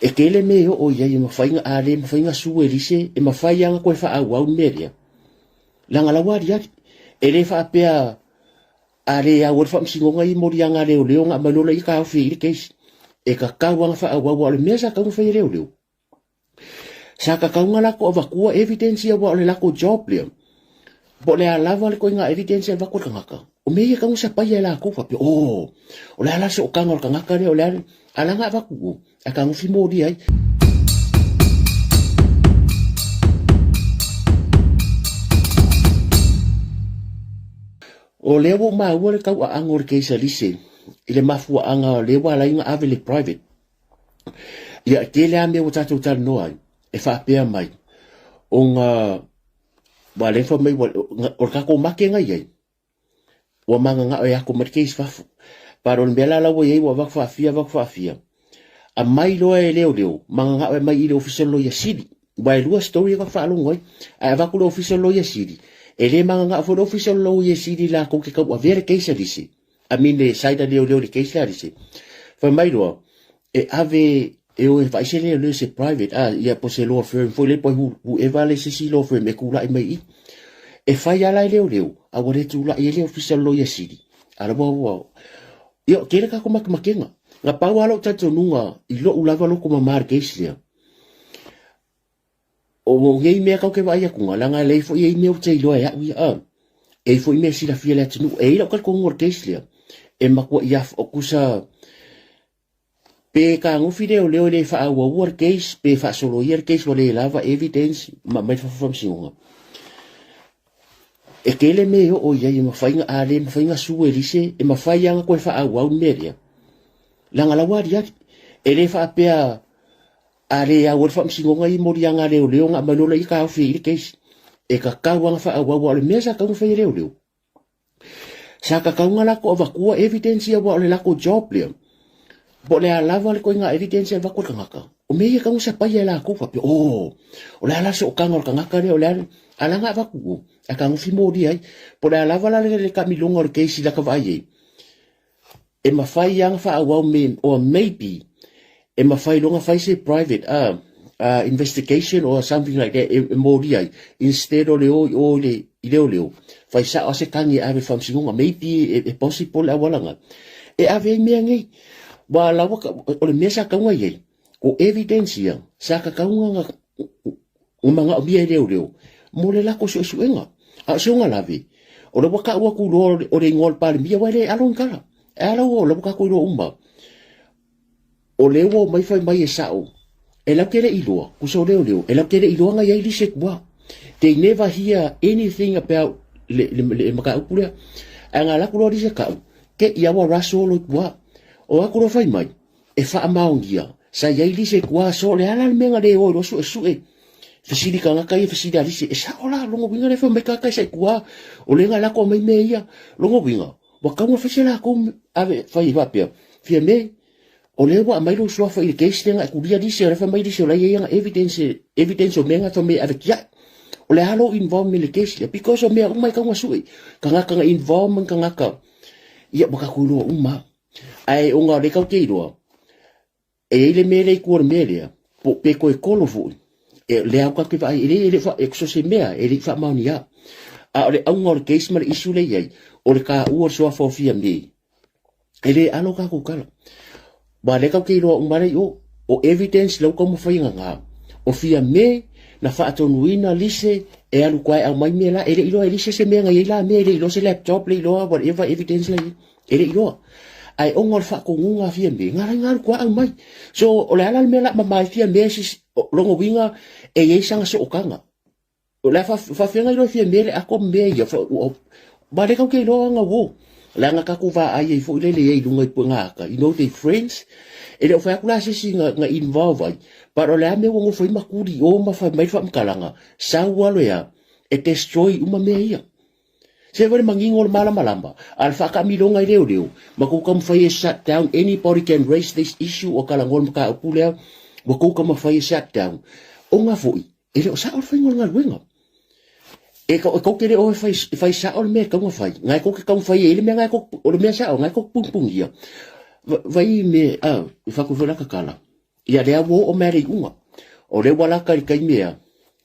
E tele mea e oo i ai e mafai ona, a le mafai ona sue e lise, e mafai lava ona toe faaauau le mea lea. Leaga la ua aliali. E le faapea a le au ai le faamasinoga ia i moliaga a leoleo ona aumai loa lea taofi ai i le case. E tatau lava ona faaauau aua o le mea sa tatau ona fai e leoleo, Sa tatau ona latou avatua evidence ia aua o le latou job lea. Po o le a lava le ituaiga evidence e avatu e le tagata, o mea ia e tatau ona sapaia e latou faapea, oh, o le a la le sootaga o le tagata lea, o le a le… A la na avatu o, ae tagofi molia ai. O lea ua ou maua le tauaano o le case a Lise i le mafuaaga o lea ua ala ai ona ave i le private. Ia, e tele lava mea ua tatou talanoa ai, e faapea mai, ona ua lea fai mai, o le tatou make na i ai, ua mananao e ako mai le case fafo. But o le mea la la ua i ai, ua avatu faafia, avatu faafia, aumai loa e leoleo, mananao e aumai i le Ofisa o le Loia Sili. Aua e lua story e faalogo ai. Ae avatu le Ofisa o le Loia Sili, e le mananao foi le Ofisa o le Loia Sili latou te tauavea le case a Lisi. I mean le side a leoleo i le case lea a Lisi. Fai mai loa, e ave e o e vaai se leoleo se private, ah, ia po se law firm foi lea po whoever le se isi law firm e tulai mai i. E fai lava la e leoleo, a ua le tulai ai le Ofisa o le Loia Sili. A la ua, ua, ia, tele tatou makemakega. Na pau lava lou talitonuga i lou lava loto mama i le case lea, O nei mea tatou te vaai atu na, leaga e leai foi e i mea ou te iloa e au ia, a. E i foi mea e silafia e le atunuu. E i ai lau talitonuga o le case lea, e matuai kusa pe tagofi leoleo e le faaauaua le case, pe faasoloia le case ua le lava evidence ma aumai le fafo faamasinoga. E tele mea e oo i ai e mafai ona, a le mafai ona sue e lise, e mafai lava ona toe faaauau le mea lea. Leaga la ua aliali. E le faapea A le au ai le faamasinoga i moliaga a leoleo ona aumai loa lea taofi ai i le case. E tatau lava ona faaauau aua o le mea sa tatau ona fai e leoleo, sa tatau ona latou avatua evidence ia aua o le latou job lea. Po o le a lava le ituaiga evidence e avatu e le tagata, o mea ia e tatau ona sapaia e latou faapea, oh, o le a la le sootaga o le tagata lea, o le a le… A la na avatu o, ae tagofi molia ai. Po o le a lava la le taamiloga o le case i lata vaai ai, E mafai lava ona faaauau me or maybe e mafai loa ona fai se private investigation or something like that e molia ai instead o le o i o i leoleo, fai sao lava se tagi e ave i le faamasinoga. Maybe e possible le auala lena e ave ai mea nei. Aua la ua, o le mea sa tatau ona i ai, o evidence ia sa tatau ona Ua manaomia e leoleo mo le lako suesuega. A o se oga lave, o la ua kau atu loa o le igoa o le Palemia, aua e le alo ni tala. E ala ua, o la ua tatou iloa uma. O lea ua omai fai mai e sao, e lau te le iloa, kusa o leoleo, e lau te le iloa na iai lise tua. They never hear anything about le, le, le mataupu lea. Ae na alu atu loa lise kau, te i aua Russell lo tua. O atu loa fai mai, e faamaonia, sa i ai lise i tua aso, o le a la le mea na le o ai loa suesue, fesili tagata ia, fesili a lise, e sao la, lona uiga lea fai mai tagata sa i tua, o lea na lako mai mea ia, lona uiga, ua tatau ona fai se latou ave, fai faapea, Fiame, o lea ua aumai lou suafa i le case lea na e kulia lise, o lea fai mai lise o la e i ai ana evidence, evidence o mea na fai mai e ave tiai. O le a lou involvement i le case lea, because o mea uma e tatau ona sue, tagata na involve ma ni tagata, ia ua tatou iloa uma lava. Ae ona o lea tatou te iloa, e i ai le mea lea i tua o le mea lea, po pe toe kolo foi, e, lea tatou te vaai, e le, e le, e so se mea, e le i faamaonia. A o le auga o le case ma le issue lea e i ai, o le taua o le suafa o Fiame, e le alo tatou tala. Aua o lea tatou te iloa uma lea i o, o evidence lea ua taumafai e nana, o Fiame na faatonuina Lise e alu tua e aumai mea la, e le i iloa e Lise se mea na i ai la mea, e le i iloa se laptop, le i iloa whatever evidence la i ai. E le i iloa. Ae ona o le faatonuga a Fiame, na ala ai na alu tua aumai. So, o le a la le mea la mama ai Fiame, lona uiga e i ai sana sootaga. O le a faafefea ona iloa e Fiame le ako ma mea ia? Aua lea tatou te iloa ana uo. Leaga tatou vaai ai foi lele i ai i luga i puega ata, you know they friends. E le o fai atu la se isi na involve ai, but o le a mea ua nofo ai ma tuli i o ma fai mai le faamatalaga, sau alo e a, e destroy uma mea ia. Se fai le manino o le malamalama, a o le faakaamiloga i leoleo, ma tou taumafai e shut down, anybody can raise this issue o talanoa le mataupu lea, ua tou taumafai e shut down. Ona foi, e le o sao le faiga o le galuega. E, e tou te le o e fai, e fai sao le mea e tatau ona fai. Ngai tou te taumafai e i le mea ngai tou, o le mea sao, ngai tou te punipunia. Vai me, a, e fai atu foi la tatala. Ia lea ua oo mai le iuga. O lea ua laka i le taimi ea,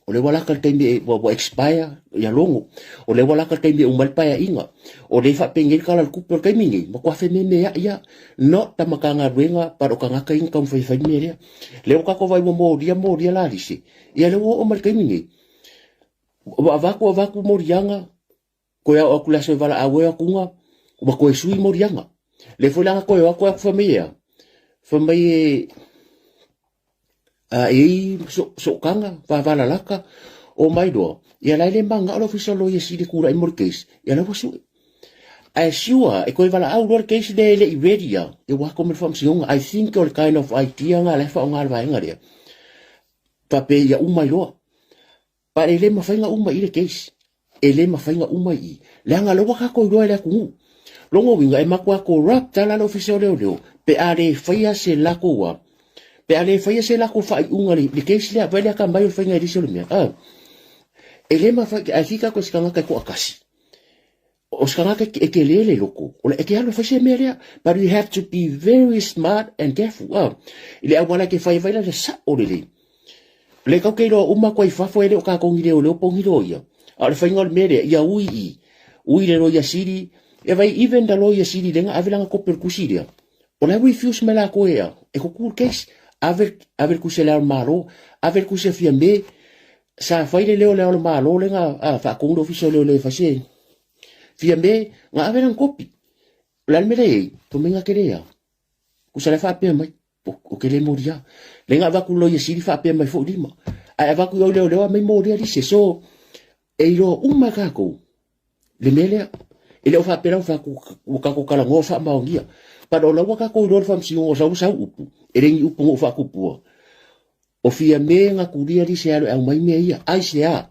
o lea ua laka i le taimi e, ua, ua expire ia logo. O lea ua laka i le taimi e uma ai le paeaiga. O lea e faapenei le Tala o le Tupe o le taimi nei, matua fememeai lava. Not the Matagaluega but o tagata ia na taumafai e fai le mea lea. Lea ua tatou vaai ua molia molia la lise, ia lea ua oo mai le taimi nei, ua avatu avatu moliaga, Toe ao atu le aso e valaau ai atuga, ua toe sui moliaga. Lea foi la na toe o atu ai atu fai mai e a? Fai mai e a e i sootaga, vavalalata, o mai loa, ia la e le manao le ofisa o loia sili e tulai mo le case, ia la ua sue. Ae sure, e toe valaau loa le case lea e le i ready lava, ia ua ato mai le faamasinoga. I think o le kind of idea na la e faaaoga le vaega lea, faapea ia uma ai loa. But e le mafai na uma i le case. E le mafai na uma i i. Leaga lea ua tatou iloa e le atunuu. Lona uiga e matua corrupt lava la le ofisa o leoleo pe a le faia se latou a, pe a le faia se latou faaiuga i le case lea. Vaai le atamai o le faiga e lisi o le mea. E le mafai, ae fika atu e se tagata e toatasi. O se tagata e tele le loto, o le, e te alu e fai se mea lea. But you have to be very smart and careful. I le auala e te fai vai la le sao lelei. Le kau ke iloa uma atu ai fafo e le o kākou ni leoleo po o ni loia. A o le faiga o le mea lea, ia ui i, ui le loia sili, e vai even the loia sili lea na ave lana kopi o le tusi lea. O la e refuse mai latou e a, e kuku le case. Ave, ave le tusi a le Ao o le Malo, ave le tusi a Fiame, sa fai le leo o le Ao o le Malo lea na a, faatonu le ofisa o leoleo e fai se Fiame, na ave lana kopi. O le a le mea lea e i ai, fai mai na te le a. Tusa la e faapea mai. O ke le molia. Le nga avatu loia sili faapea mai foi lima. Ae avatu i o leoleo aumai molia lise. So, e iloa uma e kākou le mea lea. E le o faapea la ua fai atu ua tatou talanoa faamaonia. But o la ua tatou iloa le faamasinoga o sau sau upu, e le ni upu na ou faatupua. O Fiame na tulia lise e alu e aumai mea ia. Aisea?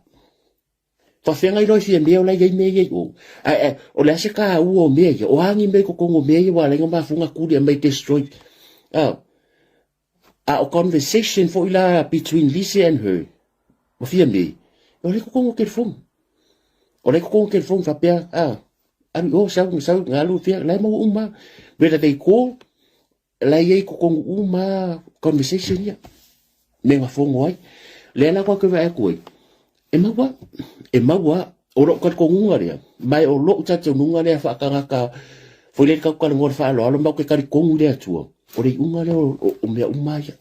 Faafeagai loa i Fiamē o la e i ai mea ia i o. Ae, ae, o le a se taua o mea ia? O a ni mea i totonu o mea ia ua ala ai ona mafua ona tuli aumai destroy? A, a o conversation foi la between Lise and her, ma Fiamē, o la i totonu o telefoni. O la i totonu o telefoni faapea, a, alu i o, sau, sau, alu, fea, la e maua uma lava. Whether they call, La e i ai i totonu uma conversation ia, me na fono ai. Lea la koe vaai atu ai, e maua, e maua, o lou talitonuga lea, ma o lou talitonuga lea faatagata, foi lea i le tau talanoa i le faaaloalo, ma ou te talitonu i le Atua, o le iuga lea o mea uma ia.